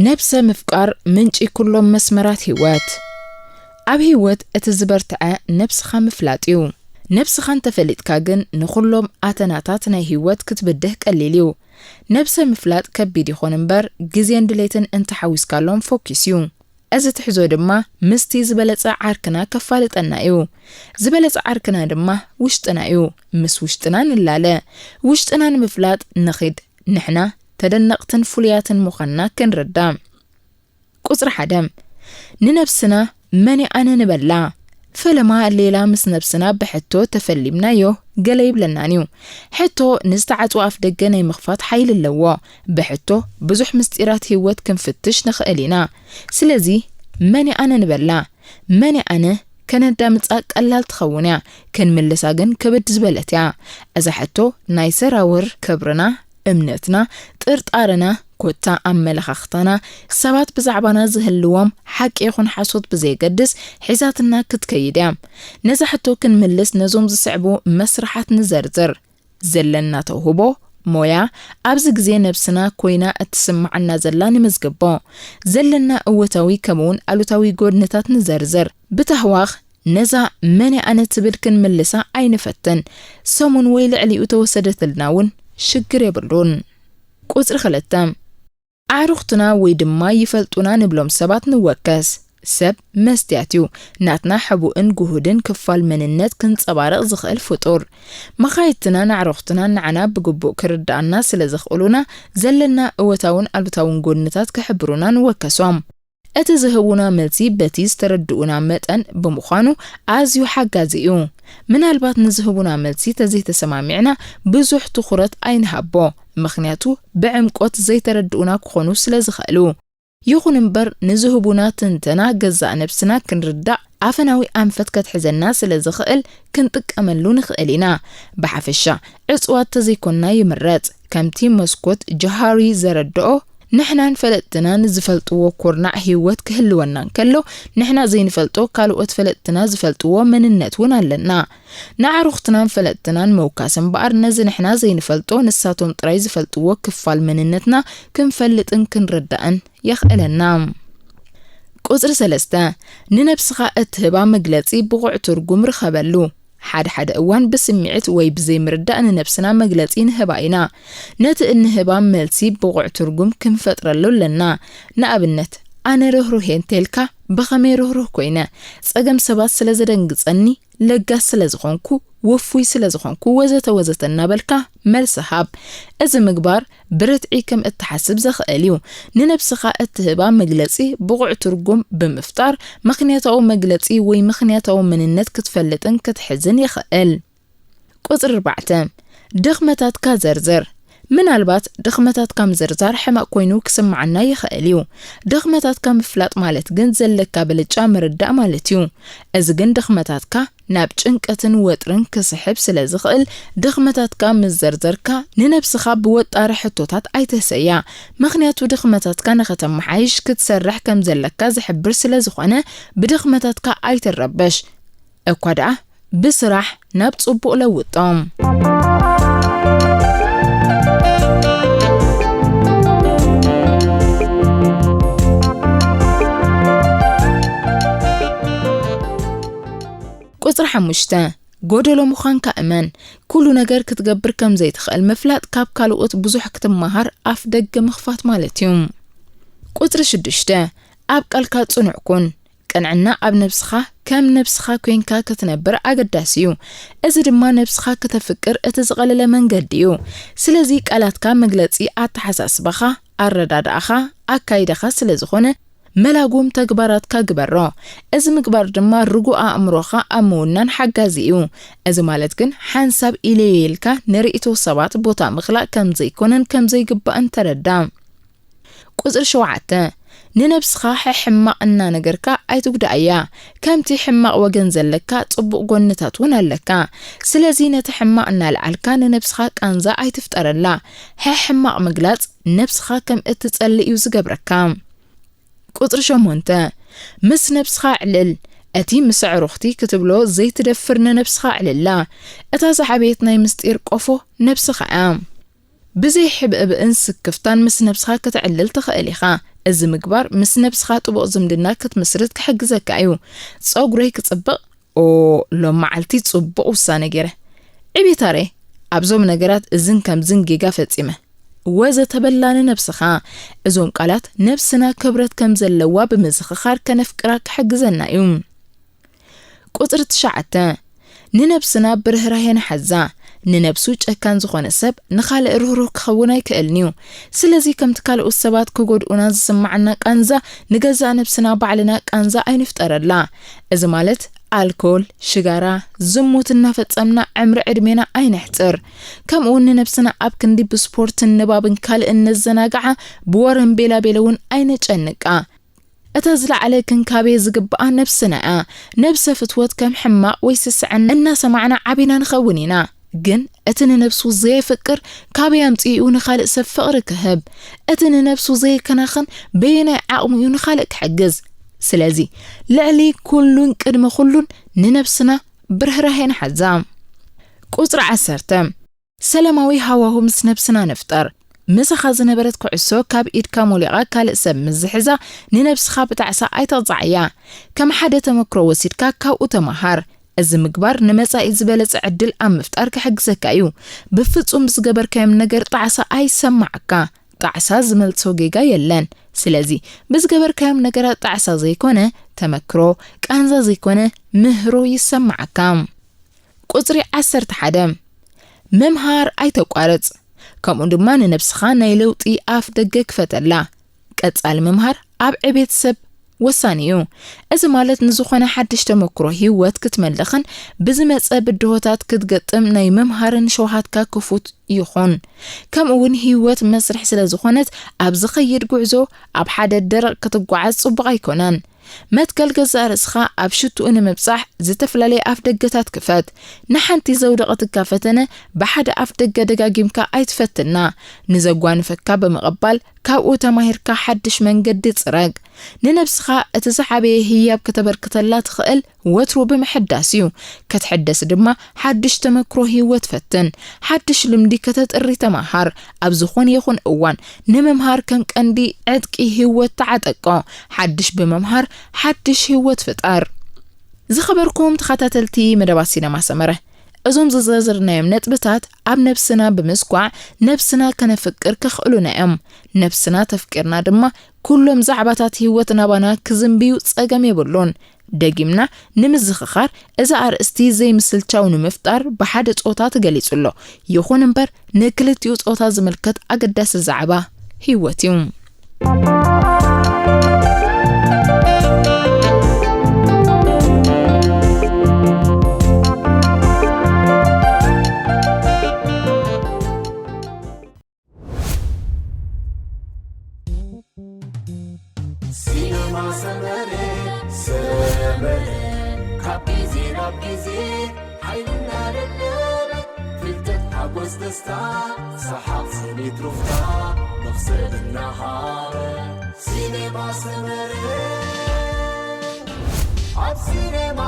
ነብሰ ምፍቃር ምንጪ ኩሎም መስመራት ህይወት። ኣብ ህይወት እቲ ዝበርትዐ ነብስኻ ምፍላጥ እዩ። ነብስኻ እንተፈሊጥካ ግን ንኹሎም ኣተናታት ናይ ህይወት ክትብድህ ቀሊል እዩ። ነብሰ ምፍላጥ ከቢድ ይኹን እምበር ግዜን ድሌትን እንተሓዊስካሎም ፎኪስ እዩ። እዚ ትሕዞ ድማ ምስቲ ዝበለጸ ዓርክና ከፋልጠና እዩ። ዝበለጸ ዓርክና ድማ ውሽጥና እዩ። ምስ ውሽጥና ንላለ። ውሽጥና ንምፍላጥ ንኺድ። ንሕና ተደነቕትን ፍሉያትን ምዃንና ክንርዳእ። ቁጽሪ ሓደ፣ ንነብስና መን እየ ኣነ ንበላ። ፈለማ ሌላ ምስ ነብስና ብሕቶ ተፈሊምናዮ ገለ ይብለናን እዩ። ሕቶ ንዝተዓጽወ ኣፍ ደገ ናይ ምኽፋት ሓይሊ ኣለዎ። ብሕቶ ብዙሕ ምስጢራት ህይወት ክንፍትሽ ንኽእል ኢና። ስለዚ መን እየ ኣነ ንበላ። መን እየ ኣነ ከነዳምጻ ቀላል ትኸውን እያ፣ ክንምልሳ ግን ክብድ ዝበለት እያ። እዛ ሕቶ ናይ ሰራውር ክብርና፣ እምነትና፣ ጥርጣረና፣ ኮታ ኣመለኻኽታና፣ ሰባት ብዛዕባና ዝህልዎም ሓቂ ይኹን ሓሶት ብዘየገድስ ሒዛትና ክትከይድ እያ። ነዛ ሕቶ ክንምልስ ነዞም ዝስዕቡ መስርሓት ንዘርዝር። ዘለና ተውህቦ፣ ሞያ፣ ኣብዚ ግዜ ነብስና ኮይና እትስምዓና ዘላ ንምዝግቦ። ዘለና እወታዊ ከምኡውን ኣሉታዊ ጎድንታት ንዘርዝር። ብታህዋኽ ነዛ መን እየ ኣነ ትብል ክንምልሳ ኣይንፈትን። ሰሙን ወይ ልዕሊኡ ተወሰደትልና እውን ሽግር የብሉን። ቁጽሪ ክልተ፣ ኣዕሩኽትና ወይ ድማ ይፈልጡና ንብሎም ሰባት ንወከስ። ሰብ መስትያት እዩ። ናትና ሕቡእን ግሁድን ክፋል መንነት ክንጸባረቕ ዝኽእል ፍጡር። መኻየድትናን ኣዕሩኽትናን ንዓና ብግቡእ ክርድኣና ስለ ዘኽእሉና፣ ዘለና እወታውን ኣሉታውን ጎድንታት ክሕብሩና ንወከሶም። እቲ ዝህቡና መልሲ በቲ ዝተረድኡና መጠን ብምዃኑ ኣዝዩ ሓጋዚ እዩ። ምናልባት ንዝህቡና መልሲ ተዘይተሰማሚዕና ብዙሕ ትኹረት ኣይንሃቦ፣ ምኽንያቱ ብዕምቆት ዘይተረድኡና ክኾኑ ስለ ዝኽእሉ። ይኹን እምበር ንዝህቡና ትንተና ገዛእ ነብስና ክንርዳእ ኣፈናዊ ኣንፈት ከትሕዘና ስለ ዝኽእል ክንጥቀመሉ ንኽእል ኢና። ብሓፈሻ ዕጽዋት ተዘይኮንና ይምረጽ። ከምቲ መስኮት ጆሃሪ ዘረድኦ፣ ንሕናን ፈለጥትናን ዝፈልጥዎ ኩርናዕ ህይወት ክህልወና እንከሎ፣ ንሕና ዘይንፈልጦ ካልኦት ፈለጥትና ዝፈልጥዎ መንነት እውን ኣለና። ንኣዕሩኽትናን ፈለጥትናን ምውካስ እምበኣር፣ ነዚ ንሕና ዘይንፈልጦ ንሳቶም ጥራይ ዝፈልጥዎ ክፋል መንነትና ክንፈልጥን ክንርዳእን የኽእለና። ቁጽሪ ሰለስተ፣ ንነብስኻ እትህባ መግለጺ ብቑዕ ትርጉም ርኸበሉ። ሓደ ሓደ እዋን ብስምዒት ወይ ብዘይምርዳእ ንነብስና መግለጺ ንህባ ኢና። ነቲ እንህባ መልሲ ብቑዕ ትርጉም ክንፈጥረሉ ኣለና። ንኣብነት፣ ኣነ ርህሩህ እየ እንተልካ፣ ብኸመይ ርህሩህ ኮይነ? ጸገም ሰባት ስለ ዘደንግጸኒ፣ ለጋስ ስለ ዝኾንኩ፣ ውፉይ ስለ ዝኾንኩ፣ ወዘተ ወዘተ እናበልካ መልሲ ሃብ። እዚ ምግባር ብርትዒ ከም እትሓስብ ዘኽእል እዩ። ንነብስኻ እትህባ መግለጺ ብቑዕ ትርጉም ብምፍጣር፣ ምኽንያታዊ መግለጺ ወይ ምኽንያታዊ መንነት ክትፈልጥን ክትሕዝን የኽእል። ቁጽሪ ኣርባዕተ፣ ድኽመታትካ ዘርዝር። ምናልባት ድኽመታትካ ምዝርዛር ሕማቕ ኮይኑ ክስምዓና ይኽእል እዩ። ድኽመታትካ ምፍላጥ ማለት ግን ዘለካ ብልጫ ምርዳእ ማለት እዩ። እዚ ግን ድኽመታትካ ናብ ጭንቀትን ወጥርን ክስሕብ ስለ ዝኽእል፣ ድኽመታትካ ምስ ዘርዘርካ ንነብስኻ ብወጣሪ ሕቶታት ኣይትህሰያ። ምኽንያቱ ድኽመታትካ ንኸተመሓይሽ ክትሰርሕ ከም ዘለካ ዝሕብር ስለ ዝኾነ፣ ብድኽመታትካ ኣይትረበሽ። እኳ ደኣ ብስራሕ ናብ ጽቡቕ ለውጦም። ቁጽሪ ሓሙሽተ፣ ጎደሎ ምዃንካ እመን። ኩሉ ነገር ክትገብር ከም ዘይትኽእል ምፍላጥ ካብ ካልኦት ብዙሕ ክትመሃር ኣፍ ደገ ምኽፋት ማለት እዩ። ቁጽሪ ሽዱሽተ፣ ኣብ ቃልካ ጽኑዕ ኩን። ቅንዕና ኣብ ነብስኻ ከም ነብስኻ ኮንካ ክትነብር ኣገዳሲ እዩ። እዚ ድማ ነብስኻ ከተፍቅር እቲ ዝቐለለ መንገዲ እዩ። ስለዚ ቃላትካ መግለጺ ኣተሓሳስባኻ፣ ኣረዳድኣኻ፣ ኣካይዳኻ ስለ ዝኾነ መላጉም ተግባራትካ ግበሮ። እዚ ምግባር ድማ ርጉእ ኣእምሮኻ ኣብ ምውናን ሓጋዚ እዩ። እዚ ማለት ግን ሓንሳብ ኢለየ ኢልካ ንርእይቶ ሰባት ቦታ ምኽላእ ከም ዘይኮነን ከም ዘይግባእን ተረዳ። ቁጽሪ ሸውዓተ፣ ንነብስኻ ሕሕማቕ እናነገርካ ኣይትጉዳእያ። ከምቲ ሕማቕ ወገን ዘለካ ጽቡቕ ጎንታት እውን ኣለካ። ስለዚ ነቲ ሕማቕ እናልዓልካ ንነብስኻ ቃንዛ ኣይትፍጠረላ። ሕሕማቕ ምግላጽ ነብስኻ ከም እትጸልእ እዩ ዝገብረካ። ቁጽሪ ሸሞንተ፣ ምስ ነብስኻ ኣዕልል። እቲ ምስ ኣዕሩኽቲ ክትብሎ ዘይትደፍር ንነብስኻ ኣዕልላ። እታ ዝዓበየት ናይ ምስጢር ቆፎ ነብስኻ እያ። ብዘይ ሕብእብእን ስክፍታን ምስ ነብስኻ ከተዕልል ትኽእል ኢኻ። እዚ ምግባር ምስ ነብስኻ ጥቡቕ ዝምድና ክትምስርት ክሕግዘካ እዩ። ጸጉረይ ክጽብቕ፣ ኦ፣ ሎም መዓልቲ ጽቡቕ ውሳነ ገይረ። ዕቤታረ፣ ኣብዞም ነገራት እዝን ከምዝን ጌጋ ፈጺመ። ወዘተ በላ ንነብስኻ። እዞም ቃላት ነብስና ክብረት ከም ዘለዋ ብምዝኽኻር ከነፍቅራ ክሕግዘና እዩ። ቁጽሪ ትሽዓተ፣ ንነብስና ብርህራሄ ንሓዛ። ንነብሱ ጨካን ዝኾነ ሰብ ንኻልእ ርህሩህ ክኸውን ኣይክእልን እዩ። ስለዚ ከምቲ ካልኦት ሰባት ክጎድኡና ዝስምዓና ቃንዛ፣ ንገዛእ ነብስና ባዕልና ቃንዛ ኣይንፍጠረላ። እዚ ማለት ኣልኮል፣ ሽጋራ፣ ዝሙት እናፈጸምና ዕምሪ ዕድሜና ኣይነሕጽር። ከምኡ እውን ንነብስና ኣብ ክንዲ ብስፖርትን ንባብን ካልእን ነዘናግዓ፣ ብወረን ቤላቤለ እውን ኣይነጨንቃ። እታ ዝለዓለ ክንካቤ ዝግብኣ ነብስና እያ። ነብሰ ፍትወት ከም ሕማቕ ወይ ስስዐን እናሰማዕና ዓቢና ንኸውን ኢና። ግን እቲ ንነብሱ ዘየፍቅር ካበይ ኣምጺኡ ንኻልእ ሰብ ፍቕሪ ክህብ? እቲ ንነብሱ ዘየከናኸን በየናይ ዓቕሙ እዩ ንኻልእ ክሕግዝ? ስለዚ ልዕሊ ኩሉን ቅድሚ ኩሉን ንነብስና ብርህራሄ ንሓዛ። ቁጽሪ ዓሰርተ፣ ሰላማዊ ሃዋሁ ምስ ነብስና ንፍጠር። ምሳኻ ዝነበረት ኩዕሶ ካብ ኢድካ ሞሊቓ ካልእ ሰብ ምስ ዝሕዛ፣ ንነብስኻ ብጣዕሳ ኣይተቕጻዓያ። ከም ሓደ ተመክሮ ወሲድካ ካብኡ ተመሃር። እዚ ምግባር ንመጻኢ ዝበለጸ ዕድል ኣብ ምፍጣር ክሕግዘካ እዩ። ብፍጹም ብዝገበርካዮም ነገር ጣዕሳ ኣይሰማዓካ። ጣዕሳ ዝመልሶ ጌጋ የለን። ስለዚ ብዝገበርካዮም ነገራት ጣዕሳ ዘይኮነ ተመክሮ፣ ቃንዛ ዘይኮነ ምህሮ ይሰማዓካ። ቁጽሪ ዓሰርተ ሓደ፣ ምምሃር ኣይተቋርጽ። ከምኡ ድማ ንነብስኻ ናይ ለውጢ ኣፍ ደገ ክፈተላ። ቀጻሊ ምምሃር ኣብ ዕቤት ሰብ ወሳኒ እዩ። እዚ ማለት ንዝኾነ ሓድሽ ተመክሮ ህይወት ክትመልኽን ብዝመጸ ብድሆታት ክትገጥም ናይ ምምሃርን ሸውሃትካ ክፉት ይኹን። ከምኡ እውን ህይወት መስርሕ ስለ ዝኾነት ኣብ ዝኸይድ ጉዕዞ ኣብ ሓደ ደረቕ ክትጓዓዝ ጽቡቕ ኣይኮነን። መትከል ገዛእ ርእስኻ ኣብ ሽትኡ ንምብጻሕ ዝተፈላለየ ኣፍ ደገታት ክፈት። ንሓንቲ ዘውደቐትካ ፈተነ ብሓደ ኣፍ ደገ ደጋጊምካ ኣይትፈትና። ንዘጓንፈካ ብምቕባል ካብኡ ተማሂርካ ሓድሽ መንገዲ ጽረግ። ንነብስኻ እቲ ዝዓበየ ህያብ ከተበርክተላ ትኽእል ወትሩ ብምሕዳስ እዩ። ክትሕደስ ድማ ሓድሽ ተመክሮ ህይወት ፈትን። ሓድሽ ልምዲ ከተጥሪ ተማሃር። ኣብ ዝኾነ ይኹን እዋን ንምምሃር ከም ቀንዲ ዕጥቂ ህይወት ተዓጠቆ። ሓድሽ ብምምሃር ሓድሽ ህይወት ፍጠር። ዝኸበርኩም ተኸታተልቲ መደባት ሲነማ ሰመረ፣ እዞም ዝዘርዘርናዮም ነጥብታት ኣብ ነብስና ብምስኳዕ ነብስና ከነፍቅር ከኽእሉና እዮም። ነብስና ተፍቂርና ድማ ኩሎም ዛዕባታት ህይወት ናባና ክዝንብዩ ጸገም የብሉን። ደጊምና ንምዝኽኻር፣ እዚ ኣርእስቲ ዘይምስልቻው ንምፍጣር ብሓደ ጾታ ተገሊጹ ኣሎ። ይኹን እምበር ንክልቲኡ ጾታ ዝምልከት ኣገዳሲ ዛዕባ ህይወት እዩ። ሲነማ ሰመረ፣ ሰመረ፣ ካብ ግዜ ናብ ግዜ ሓይልና ለለበ፣ ፍልጠት ሓጎስ ደስታ፣ ሰሓቕ ስኒት ሩፍታ፣ መኽሰብ እናሃበ። ሲነማ ሰመረ፣ ኣብ ሲነማ